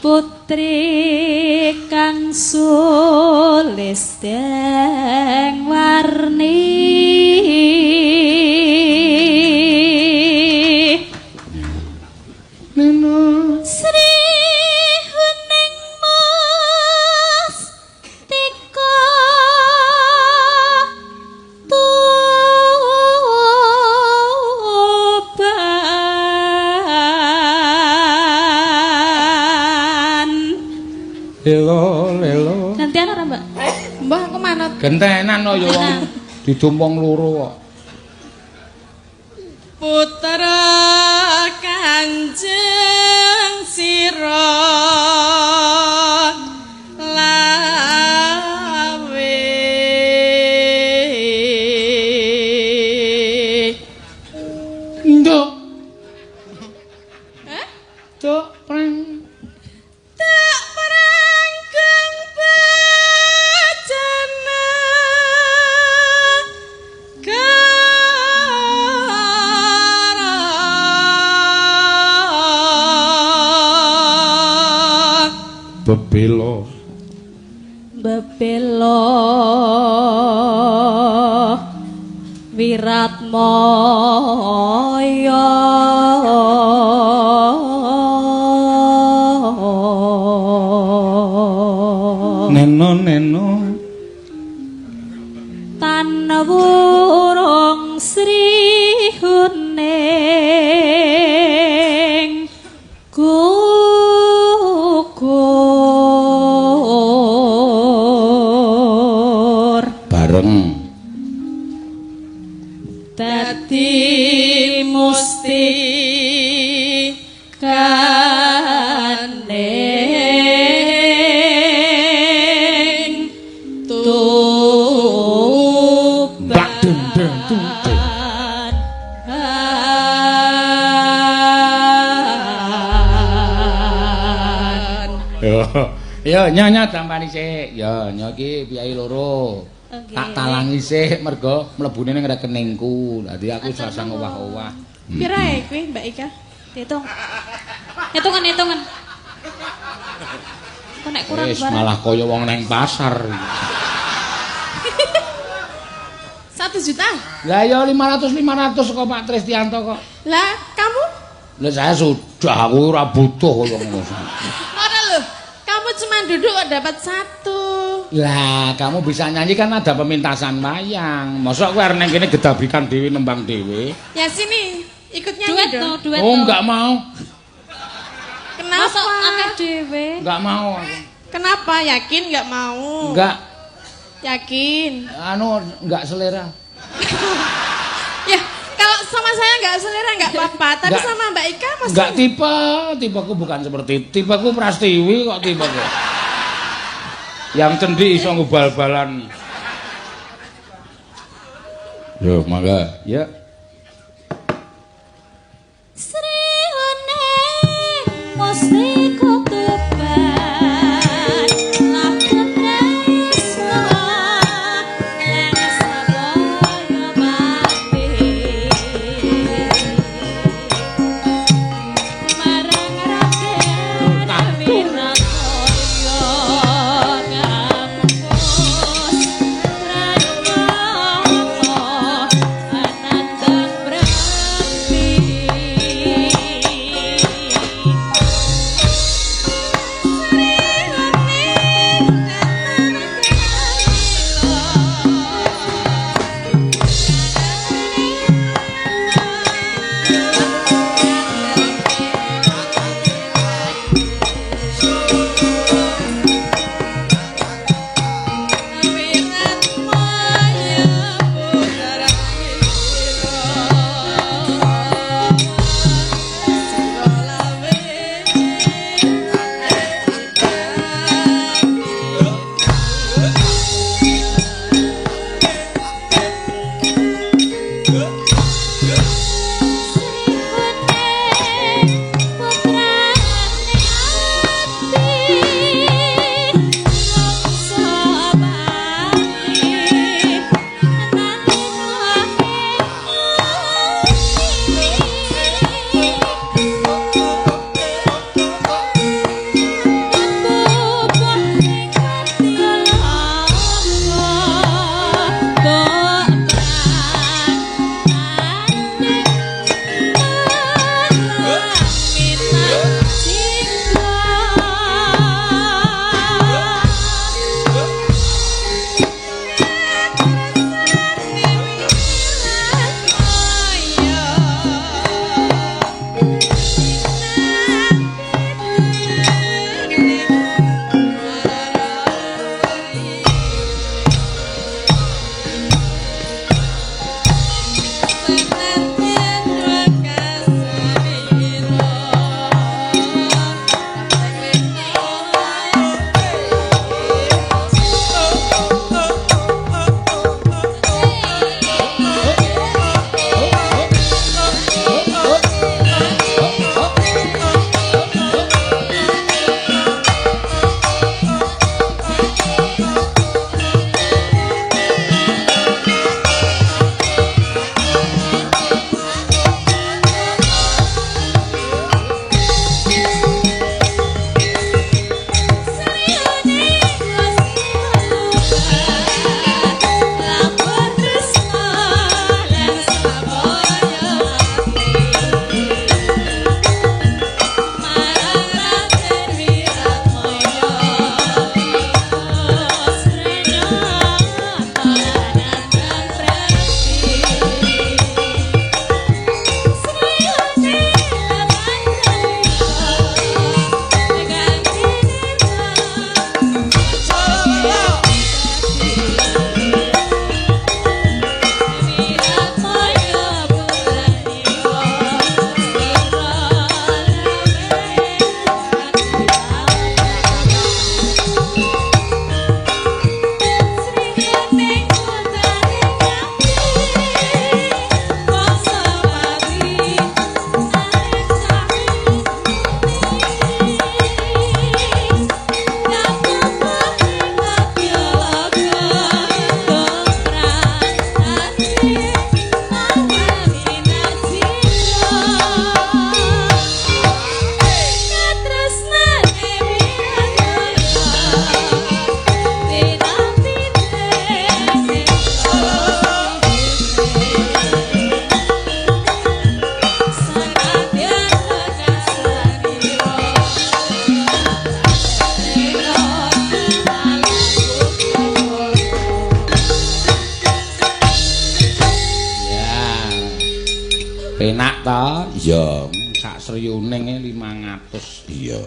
Putri kang sulisteng warni. Neno. Sri Huning Mustika Tuban. Lelo, lelo. Gantian ora, Mbak? Mbah, aku manut. Gentenan kok ya wong didum wong loro kok. Putra Kanjeng Sira Lawe. Nduk. Hah? Nduk, preng. Tak perangkeng bejana gara. Bebelo. Bebelo Wiratmaya. Neno, neno. Tan wurung Sri Huning gugur Bareng. Dadi musti kaning Tuban. Mbak dendeng tudeng. Yo, yo nyonya tampani sik. Yo, nyo iki piyai loro. Oke. Tak talangi sik mergo mlebune ning rekeningku. Dadi aku sasang owah-owah. Pira e kuwi, Mbak Ika? Dihitung. Hitungan, hitungan. Kok nek kurang Wis barang. malah kaya wong neng pasar. 1 juta. Lah ya 500 500 kok Pak Tristianto kok. Lah, kamu? Lah saya sudah, aku ora butuh kaya ngono. Ora loh. Kamu cuma duduk kok dapat satu. Lah, kamu bisa nyanyi kan ada pemintasan wayang. Mosok kowe arep nang kene gedabrikan dhewe nembang dhewe? Ya sini, ikut nyanyi Duet dong. to, duet Oh, to. enggak mau. Kenapa? Mosok akeh dhewe. Enggak mau aku. Kenapa? Yakin nggak mau? Enggak, Yakin. anu enggak selera. Ya, kalau sama saya nggak selera nggak apa-apa, tapi Nggak. sama Mbak Ika masih. Enggak tipe, tipeku bukan seperti itu. Tipeku Prastiwi kok tipeku. Yang cendi iso ngubal-balan. Yo, mangga. Ya. Sri Huning Mustika Tuban Laku tresna lan sabaya pati marang Raden Wiratmaya kampus Pranata. ta? Iya, sak sriyuninge 500. Iya.